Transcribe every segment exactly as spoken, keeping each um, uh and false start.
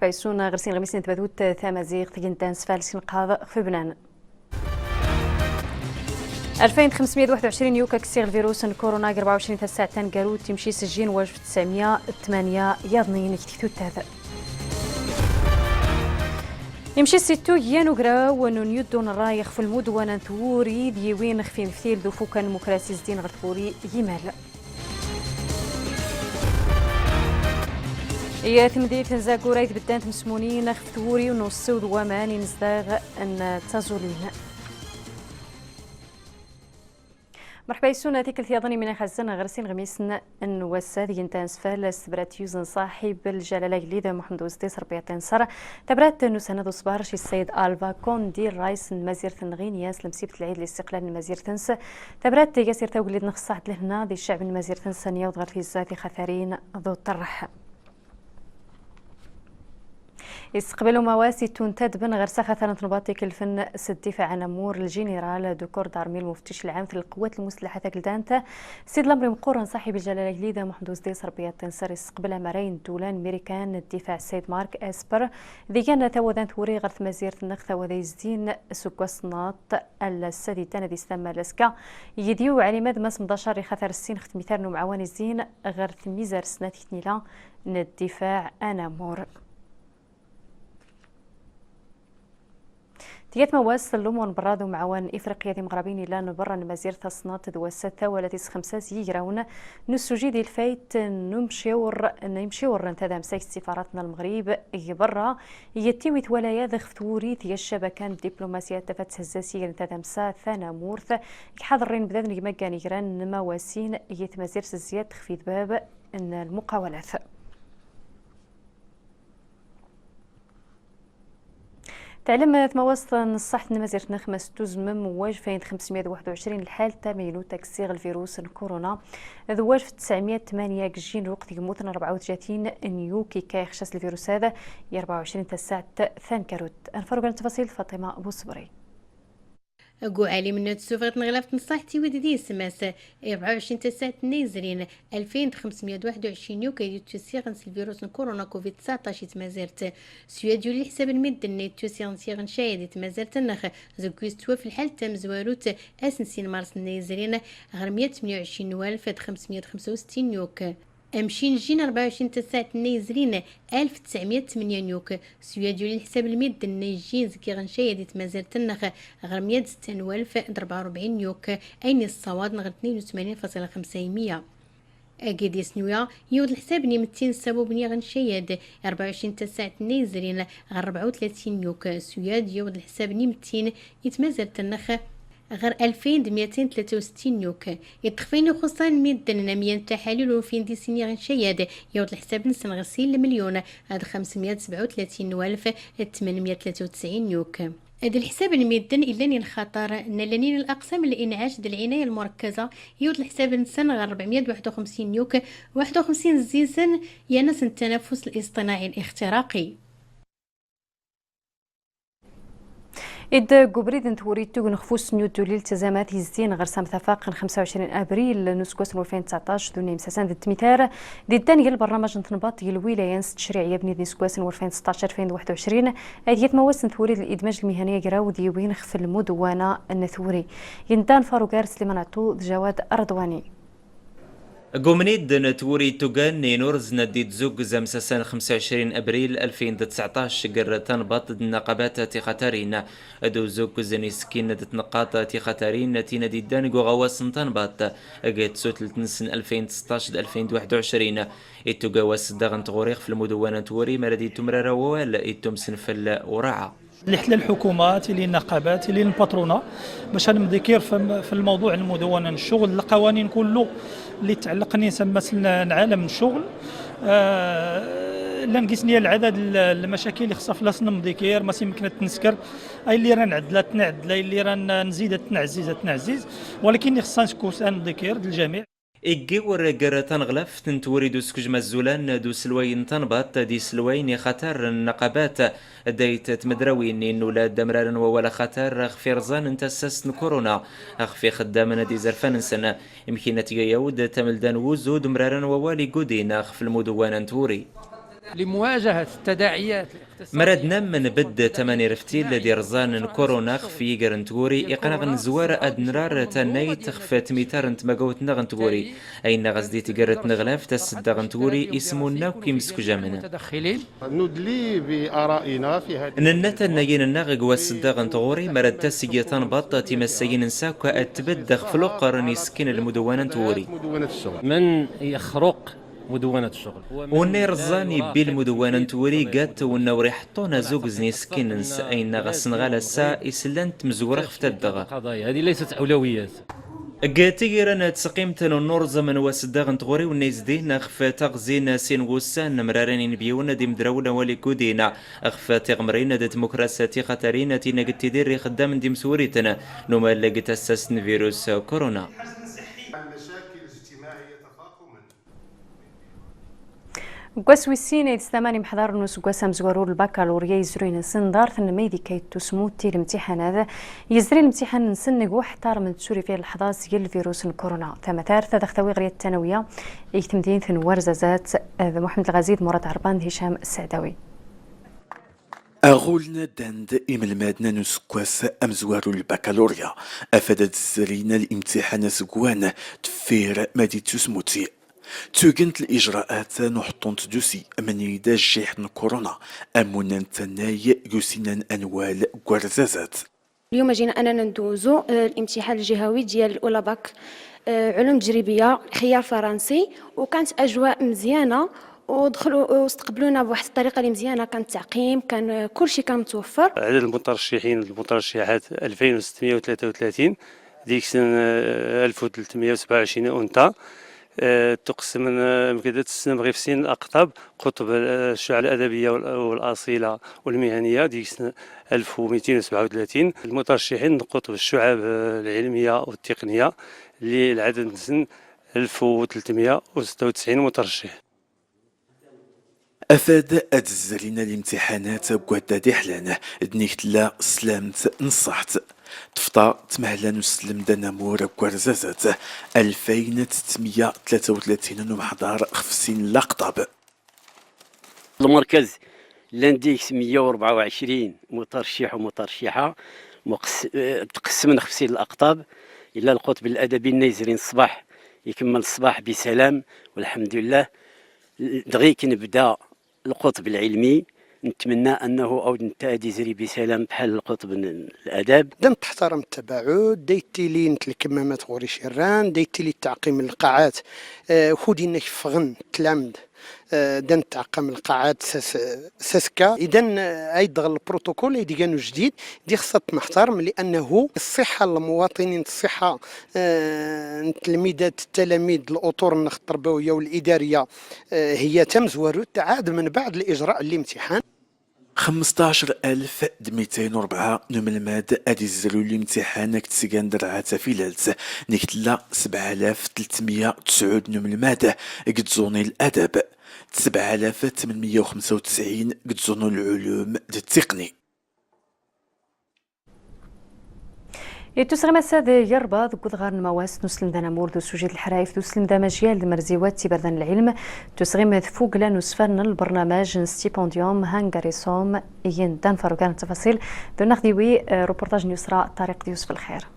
Paysun ɣer sin ɣmisen n tbadut tamaziɣt, gin-t ansfal s inqaḍ xf ubnan. Alfayn d xemsmya d waḥed u ɛecrin yuk aksiɣ lvirus n kuruna g rebɛa u ɛecrin tasaɛt taneggarut, imci s jjin wajeb tesɛemya d tmanya yaḍnin g tiktuttat. Imci s ittug yan ugraw n unyuddu n ṛṛay xf lmudwana n twuri d yiwin xf ineftil d ufuka n lmukrasi zdin ɣer twuri yimal. Iya tmdilt n Zagura i tbeddan tmesmunin xf twuri n ussiw d waman inezdaɣ n taẓulin. Mreḥba yes-wen, tikkelt yaḍen imin ixazen ɣer sin ɣmisen n wass-a, deg inta ansfal s tebrat yuz n ṣaḥib ljalala agellid Muḥemmed Uzeddi s Rebbi yaṭṭi nṣer. Tabrat n usehna d uṣbar ci Ssayed Alva Condé, ṛṛayes n tmazirt n Ɣinyas, lemsibt n lɛid n listiqlal n tmazirt-ns. Tabrat tga s irta ugellid nxeṣṣaḥ d lehna di ccɛeb n tmazirt-ns, ad n-yawḍ ɣer tizza tixatarin d uṭerreḥ. Isteqbal umawas ittuntadben ɣer s axatar n tnbaḍt ikelfen s ddifaɛ anamur, ljiniral d ukur d armi lmuftic lɛam n lqewwat lmuslaḥat ageldant, Sid Lamri Meqqur n ṣaḥib ljalala agellid Muḥemmed Uzeddi s Rebbi yaṭṭi nṣer, isteqbal amaray n ddula n Mirikan n ddifaɛ Ssayed Mark Esper, d igan tawadant wuri ɣer tmazirt-nneɣ tawada izdin seg wass n ass-a di ddan ad istammal aska. Yid-i uɛlim ad mas mḍacar ixatar ssin xf tmitar n umɛawan izdin ɣer tmizar snat tnila n ddifaɛ anamur. Tga tmawast n lumuṛ n berra d umɛawan ifriqi d imɣrabin illan berra n Mazirt, tasnaḍt d wass-a tawala tis xemsa s yigrawen n usuji di lfayt n umciwr, n imciwren n tadamsa g tsifarat n Lmeɣrib g berra, yettiwi twala-yad xf twuri tga ccabaka n ddiplumasiya tafat thezza s yiger n tadamsa tanamurt, g ḥaḍerrin bdad n gmaggan igran n mawasin g tmazirt s zzyad xf idbab n lmuqawalat. Tɛlem tmawast n ṣṣaḥt n tmazirt n xmas tuzmem wajef ayen d xemsmya d waḥed u ɛecrin lḥal tamaynut aksiɣ lvirus n kuruna d wajef tesɛemya d tmanya g jjin lweqt g mmuten rebɛa u tlatin n yuk ikka ixcas lvirus-ad i rebɛa u ɛecrin tasaɛt tankarut. Anfarugan n ttfaṣil Faṭima Busebri. Gu ɛalim n tsufɣt n ɣlaft n ṣṣaḥt i wid d ismas, rebɛa u ɛecrin tasaɛt nna izrin, alfayn d xemsmya d waḥed u ɛecrin yuk ay d ittusiɣen s lvirus n kuruna covid tseɛṭac i tmazirt. S uyad yuli lḥsab n midden nna ittusiɣen s yiɣencayen di tmazirt-nneɣ, deg wis twaf lḥal tamezwarut ass n sin mars nna izrin, ɣer mya tmenya u ɛecrin n walef d xemsmya d xemsa u settin yuk. Amcin jjin rebɛa u ɛecrin tasaɛt nna izrin, alf tesɛemya d tmenya n yuk. S uyad yuli lḥsab n midden nna ijjin zeg iɣencayad di tmazirt-nneɣ, ɣer mya d setta n walef d rebɛa u rebɛin n yuk, ayen issawaḍen ɣer tnin u tmanin faṣila xemsa i mya. Agi d isnuya, yiwḍ lḥsab n imettin s sabub n iɣencayad, rebɛa u ɛecrin tasaɛt nna izrin, ɣer rebɛa u tlatin n yuk. S uyad yiwḍ lḥsab n imettin i tmazirt-nneɣ, ɣer alfayn d myatin tlata u settin n yuk. Iṭṭef ayen ixuṣṣan midden n amya n taḥalil ur ufin di sin iɣencayad, yiwḍ lḥsab-nsen ɣer sin lmelyun d xemsmya d sebɛa u tlatin n walef d tmanmya tlata u tesɛin n yuk. D lḥsab n midden illan i lxaṭer n allanin n laqsam n linɛac d lɛinaya lmurekkaza, yiwḍ lḥsab-nsen ɣer rebɛmya d waḥed u xemsin n yuk, waḥed u xemsin zzin-sen yan ass n ttanafus liṣṭinaɛi lixtiraqi. Id g ubrid n twuri tugn xf usnyu d tulil tzamat izdin ɣer samtafaq n xemsa u ɛecrin abril n useggas n walfayn d tseɛṭac d unna imsasan d tmitar d iddan g lbarnamaj n tnbaḍt g lwilaya n ttcriɛ yabni d iseggasen n walfayn d seṭṭac alfayn d waḥed u ɛecrin, ad yat mawast n twuri d lidmaj lmihani agraw d yiwin xf lmudwana n twuri. Gindan Farugar, Sliman Ɛeṭṭu d Jawad Ṛedwani. G umnid n twuri tugan inurzen ad d-idzug zamsasan xemsa u ɛecrin abril alfayn d tseɛṭac ger tanbaḍt d nnaqabat tixatarin d uzukz n iskin d tneqqaḍ tixatarin tina d-iddan g uɣawas n tanbaḍt g tsutlt-nsen alfayn d seṭṭac d alfayn d waḥed u ɛecrin. Ittugawas daɣ n tɣuri xf lmudwana n twuri mi ara d-ittumrar wawal ittumsen fell uraɛa. Liḥla lḥukumat, ili nnaqabat, ili lpatruna, bac ad nmḍikir f lmawḍuɛ n lmudwana n ccɣel, lqawanin kullu li tɛellqn s ammas n lɛalam n ccɣel. Llan gis-ni lɛadad n lmacakil ixṣa fell-as nmḍikir, mas imken ad t-nsker, ay llira nɛeddel ad t-nɛeddel, ay llira nzid ad t-nɛezziz ad t-nɛezziz, walakin ixṣa ad nmḍikir d ljamiɛ. Iggiwr ger tanɣlaft n twuri d uskjm azzulan d uslway n tanbaḍt d islwayn ixatar n nnaqabat d ayt tmedrawin, innulad amrar n wawal axatar xf irẓan n tassast n kuruna xf ixeddamen d izerfan-nsen. Imkin ad tga yawd tamelda n wuzzu d umrar n wawal iggudin xf lmudwana n twuri. لمواجهة التداعيات الاقتصادية. Mrad nammen bedd tamanirftil d irẓan n kuruna xf yiger n twuri, iqqen aɣ nzwar ad nrar tannayt xf tmitar n tmagawt nneɣ n twuri. Ayen nneɣ as d itger tneɣlaft asddaɣ n twuri ismun akk imskjamen. المتدخلين. ندلي بآرائنا في هذه. Nenna tannayin nneɣ g wasddaɣ n tɣuri, mrad tasgi tanbaḍt timassayin n sakk ad tbedd xf luqqer n iskin n lmudwana n twuri. مدونة الشغل. من يخرق مدونة الشغل. Unna irẓan ibbi lmudwana n twuri gat, unna ur iḥeṭṭun azugz n iskin-ns, ayen nneɣ asenɣal ass-a islan tmezwra xf taddeɣ. القضايا هذه ليست أولويات. G tigira n tseqqimt n unurẓem n wasddaɣ n tɣuri, unna izdin xf taɣzi n sin wussan n mrarin inebyiwen d imdrawen awal igudin xf tiɣmrin d tmukrasat tixatarin, tina g tidir ixeddamen d imsewriten n umal g tassast n virus kuruna. Deg wass wis sin ay d-sdaman imḥḍaren n useggas amezwaru n lbakalurya yezrin s tnḍart n Maydika yettusmut i lemtiḥanat, yezri lemtiḥan-nsen deg uḥeṭṭar n tsurifin n leḥḍa seg lvirus n kuruna. Tamatart ad aɣ-tawi ɣer yat tanawiya ig temdint n Warzazat d Muḥemmed Lɣazi d Murad Ɛerban d Hicam Sseɛdawi. Aɣul n addand imelmaden n useggas amezwaru n lbakalurya, afad ad zrin limtiḥan asegwan deffir ma d ittusmuti. Tugent lijraat n uḥeṭṭun n tdusi, mnid ajjiḥ n kuruna, amunna n tannay g usinan anwal g Warzazat. اليوم جينا أننا ندوزو، آه، الامتحان الجهوي ديال الأولى باك، آه، علوم تجريبية، خيار فرنسي، وكانت أجواء مزيانة، ودخلوا واستقبلونا بواحد الطريقة اللي مزيانة، كان التعقيم، كان، آه، كلشي كان متوفر. عدد المترشحين، المترشحات ألفين وستمية وثلاثة وثلاثين، ديك سن، آه، ألف وثلاثمية وسبعة وعشرين أنثى. آه، تقسم، آه، مكدة السن غير في سن الأقطاب، قطب، آه، الشعب الأدبية وال-، والأصيلة والمهنية، ديك سن ألف وميتين وسبعة وثلاثين. المترشحين من قطب الشعب، آه، العلمية والتقنية، اللي العدد نسن ألف وثلاثمية وستة وتسعين مترشح. Afad ad zrin limtiḥanat g waddad iḥlan, d nig tella slamt n ṣṣaḥt. Tefḍa tmehla n uselmed anamur g Warzazat, ألفين وستمية وثلاثة وثلاثين n umḥḍar xf sin laqṭab. المركز llan deg-s مية وربعة وعشرين مترشح ومترشحة، مقس-، آه، تقسمن xf sin laqṭab. إلا القطب الأدبي nna yezrin ṣṣbeḥ، يكمل الصباح بسلام والحمد لله. دغيك نبدا القطب العلمي، نتمنى أنه عاود نتا ad izri بسلام بحال القطب ن-، الأدب. Da nettḥtaram ttabaɛud, da yettili nt lkemmamad ɣur icirran, da yettili ttɛeqqim n lqaɛat, eh, kud inna keffɣen tlamd, eh, da nettɛeqqam lqaɛat s as-, s askka. Idan, eh, ay d-ɣer lprotokul ay d-igan ujdid, da ixṣṣa ad t-neḥtarem, li'annahu ṣṣiḥa n lmuwaṭinin, ṣṣiḥa, eh, n tlmidat, ttalamid, luṭur-nneɣ ttarbawiyya wal-idariyya, eh, hiya tamezwarut, ɛad mbeɛd lijraɛ n limtiḥan. Xemsṭac alf d mittayn u rebɛa n umelmad ad izru limtiḥan g tesga n Derɛa Tafilalt, nig tella sebɛa alaf tletmeyya u tesɛud n umelmad g tẓuni n ladab, d sebɛa alaf tmenmeyya u xemsa u tesɛin g tẓuni n lɛulum d ttiqni. Ittusɣim ass-a d yarba deg udɣar n Mawas n uslemd anamur d usujid n leḥrayf d uslemd amajyal d merziwat tiberdan n lɛilm. Ittusɣim tfugla n usfar n lbernamaj n stipendium Hungary Som. Iyin Dan Farugan n ttfaṣil d unaɣ d-iwi, eh, ruportaj n Yusra Ṭariq d Yusef Lxir.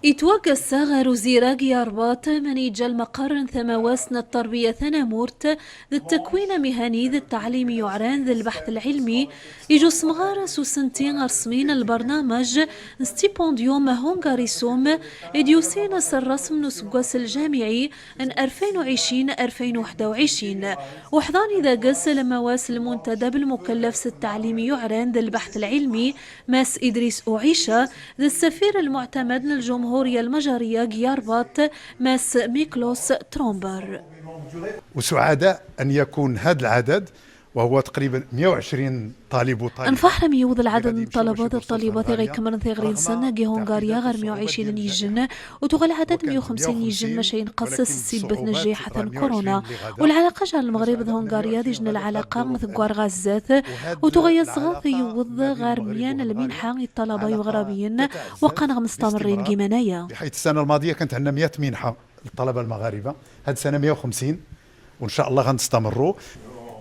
Itwagga ass-a ɣer uzirag yarbaṭ, mani iǧǧa lmeqqer n tamawas n tterbiya tanamurt d ttekwin amihani d ttaɛlim yuɛran d lbeḥt lɛilmi, iju semɣar s usenti arsmi n lbernamaj n stipendium Hungary Som, i d-yusin s rrasm n useggas ljamiɛi n ألفين وعشرين ألفين وواحد وعشرين. Uḥḍan i dags lmawas lmuntadab lmukellaf s ttaɛlim yuɛran d lbeḥt lɛilmi, Mass Idris Ouicha, d ssafir lmuɛtamad n ljumhurya lmajariya g yarbaṭ, Mass Miklos Tromber. وسعداء أن يكون هذا العدد، وهو تقريبا مية وعشرين طالب وطالبة. Nferḥ mi yewweḍ lɛadad n ṭṭalabat d ṭṭalibat i ɣ-ikemmren tiɣri-nsen g Hungarya ɣer meyya u ɛecrin n yijjen, u tuɣa lɛadad meyya u xemsin n yijjen, maca inqes s ssibbet n jjiḥat n kuruna. U lɛalaqa jar Lmeɣrib d Hungarya d ijjen n lɛalaqa teggar ɣer zdat, u tuɣa yaẓ ɣer yewweḍ ɣer meyya n lminḥa i ṭṭalaba imeɣrabiyen, u qqan ɣ mstamerrin g iman aya. بحيث السنة الماضية كانت عندنا مية منحة للطلبة المغاربة، هذه السنة مية وخمسين. وإن شاء الله غنستمروا.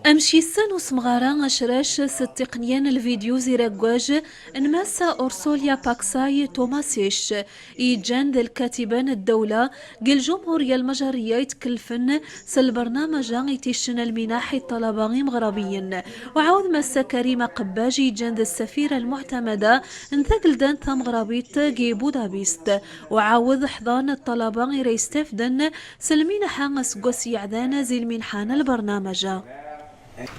Amcissen usmɣara acrac s ttiqniya n lvidyu ziraggaj n Massa Ursulia Paksay Tomasic, yeǧǧan d lkatiba n ddawla g ljumhurya lmajriya, itkelfen s lbernamaj-a iticcen lminaḥ i ṭṭalaba imeɣrabiyen. Uɛawed Massa Karim Aqebbaj, yeǧǧan d ssafira lmuɛtamada n tageldant tameɣrabit g Budapest. Uɛawed ḥḍan ṭṭalaba ira yestafden s lminaḥ-a aseggas yeɛdan zi lminaḥ n lbernamaj-a.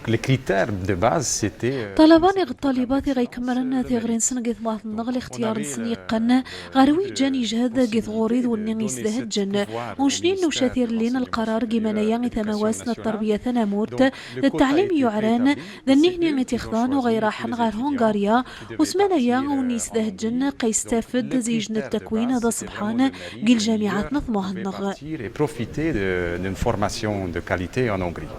Les critères de base, c'était, euh, ṭṭalaba n ɣ ṭṭalibat i ɣa ikemmren tiɣri-nsen g tmaɣt-nneɣ, lixtiyar-nsen yeqqen ɣer wi ǧǧan yejhed g tɣuri d wenni isdehǧen. Uncni n ucatir llin lqarar g imanaya i tamawast n ṭṭerbiya tanamurt d ttaɛlim yuɛran, d nnihni i t-ixḍan u ɣa iraḥen ɣer Hungarya, usman-aya wenni isdehǧen qa yestafed zi yejn n takwin d aṣebḥan g ljamiɛat n tmaɣt-nneɣ. Et profiter de, d'une formation de qualité en Hongrie.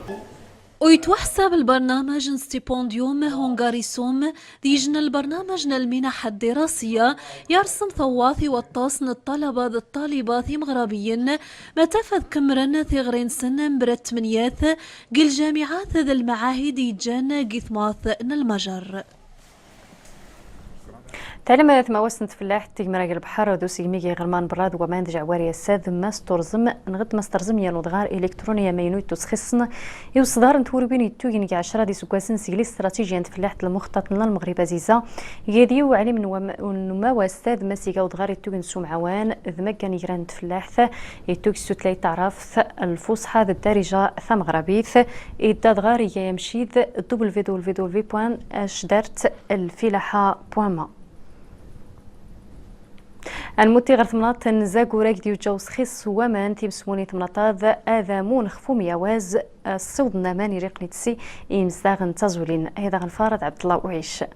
U yettwaḥsab lbernamaj n stipendium Hungarisum d yejn n lbernamaj n lminaḥ ddirasiya, yersem tawaṭ i waṭas n ṭṭalaba d ṭṭalibat imeɣrabiyen, ma tafad kemmren tiɣri-nsen mebra tmenyat g ljamiɛat d lmaɛahid yeǧǧan g tmaɣt n lmajer. Tɛlim tmawast n tfellaḥt, tigmra g lbeḥr d usegmi g iɣrem n berra d waman d jɛwari, ass-a d ma s turzem, nɣed ma s terẓem yal udɣar iliktṛuni amaynu ittusxissn i uṣdar n twurwin ittugin g ɛecra d iseggasen seg listraṭijya n tfellaḥt, lmuxṭaṭ n Lmeɣrib aziza. Gad-i uɛlim n wam-, n umawast, d ma s iga udɣar ittugin s umɛawan d maggan igran n tfellaḥt, ittug s tutlayt taɛrabt, lfusḥa d ddarija tameɣrabit. Idda dɣar iga amcid w w w point acdart lfilaḥa point ma. Anmuti ɣer temnaḍt n Zagura, g d-yuǧǧa usxis n waman, timsmunin n temnaḍt-a d adamun xef umyawaz, ssiwḍen aman iriqen itsi i imezdaɣ n taẓulin. Ay daɣen Farad Ɛebdellah Uɛic.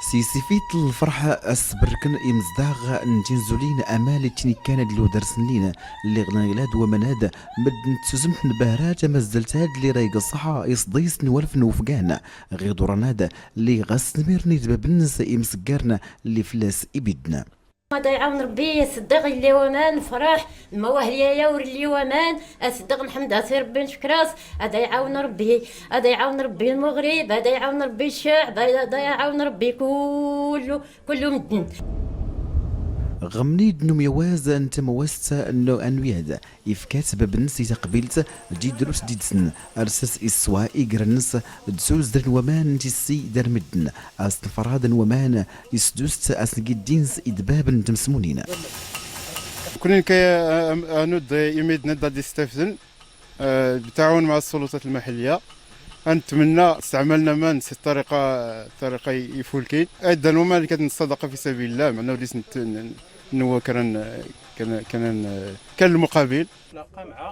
S yisifit n lferḥ, as-sberken imezdaɣ n tinzulin amal ittinikan d luders n lin, lliɣ n ila d waman ad, medden tsuzemt n bahra tamazdelt ad, lli ra iga ṣṣaḥa isḍis n walef n wufgan. Ɣ iḍuran ad, lli ɣas nmirni d bab-nnes imseggarn lli fell-as ibidden. Ad iɛawen Rebbi, aseddeɣ illi waman, nefreḥ, nmawah yaya ur illi waman, aseddeɣ nḥemd-as i Rebbi, ncekr-as, ad iɛawen Rebbi, ad iɛawen Rebbi lmeɣrib, ad iɛawen Rebbi cceɛb, ad iɛawen Rebbi kullu, kullu medden. Ɣ mnid n umyawaz n tamawast n Anwiyad, ifka-t bab-nnes i taqbilt, ǧi drus ǧi-dsen, ars-as isswa igran-nnes, d suzdr n waman n tissi dar medden, as-t nfrad n waman, isdus-t as-t ngi ddin-s i dbab n tmsmunin. Kunni kay, eh, anud imidn ad d-istafden, eh, btaɛun ma ssuluṭat lmaḥalliya. Ad ntmenna steɛmalna aman s ṭṭariqa, ṭṭariqa ifulkin. Ad ddan waman kat n ṣṣadaqa fi sabilillah, meɛna ur is n, n, n wa kra n, kra, kra n, kra n lmuqabil.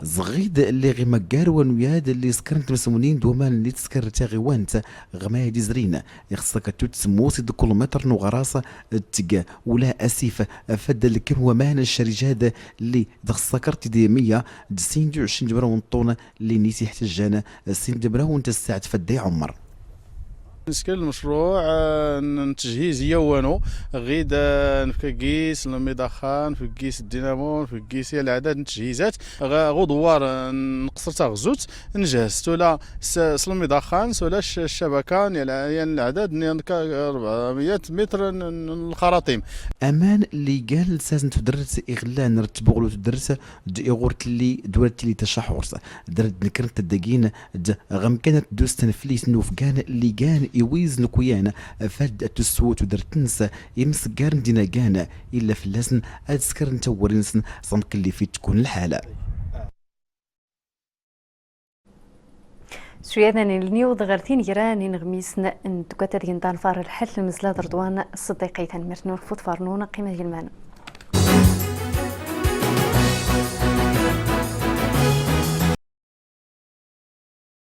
Zɣid lliɣ imaggar wanwyad lli skren tmsmunin d waman lli tskr taɣiwant ɣ ma ad izrin. Ixṣṣa kat tut semmus d kulmetr n uɣras tg ula asif, afad lkem waman n ccarijad lli dɣ ṣṣakrt d meyya d sin d uɛecrin d mraw n ṭṭun lli nit iḥtjan sin d mraw n tessaɛt fadday ɛumr. Neskel lmecruɛ, eh, n, n tejhiz i yawanu, ɣid, eh, nefka gis lmiḍaxxan, nefka gis ddinamu, nefka gis yal ɛdad n tejhizat, ɣ, ɣ uḍwar, eh, n qṣr taɣzut, njehz s ula s, s lmiḍaxxan, s ula c, ccabaka, n yal, yal ɛdad n, n ka, rebɛa meyat mitr n, n, n lxaraṭim. Aman lli gan lsas n tudrt iɣ llan ɣ tbuɣl n tudrt, d iɣ ur tlli, d ur tlli tacaḥurt. Drad nekren taddagin d ɣ amkan ad tdus tneflit n ufgan lli gan iwiz n ukuyan, afad ad tusswu tudrt-nnes imseggarn d inagan, illa fell-asen ad skren tawwuri-nsen s amkellif i tkun lḥal. S uyadan ilni wwḍ ɣer tinigra n ineɣmisen n tgata deg n tanfar lḥal n mezla d Ṛeḍwan Ṣeddiqi, tanemmirt-nwen ɣef uḍfar-nwen, qqimet gelman.